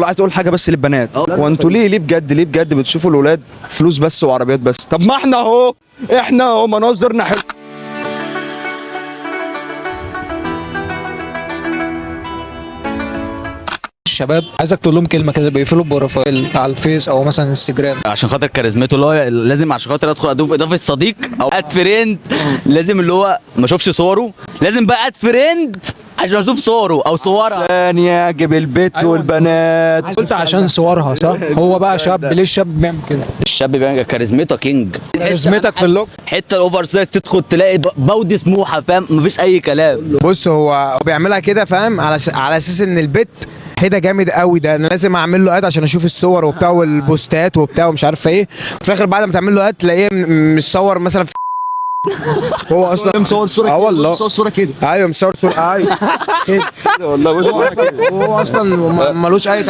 اقول، عايز اقول حاجة بس للبنات. هو انتوا ليه بجد، ليه بجد بتشوفوا الاولاد فلوس بس وعربيات بس؟ طب ما احنا اهو، احنا اهو مناظرنا حلوة. الشباب عايزك تقول لهم كلمة كده، بيقفلوا profile على الفيس او مثلا انستجرام. عشان خاطر كاريزمته، اللي هو لازم عشان خاطر ادخل اضيف اضافه صديق او add friend، لازم اللي هو ما اشوفش صوره، لازم بقى add friend عشان اشوف صوره او صورها. عشان يعجب البيت أيوة. والبنات. قلت عشان صورها صح؟ هو بقى شاب، ليه الشاب بيعمل كده؟ الشاب بيبقى كاريزمته king. كاريزمتك في ال look. حتة ال oversize تدخل تلاقي بودي سموحه، فاهم؟ مفيش اي كلام. بص، هو بيعملها كده فاهم، على اساس ان البت ده جامد قوي، ده انا لازم اعمل له add عشان اشوف الصور وبتاع والبوستات وبتاع ومش عارف ايه. في الاخر بعد ما تعمل له add تلاقيه مش صور مثلا في هو اصلا مصور صوره. اه والله. مصور صوره كده. ايوه مصور صوره، ايوه كده والله. هو اصلا ملوش اي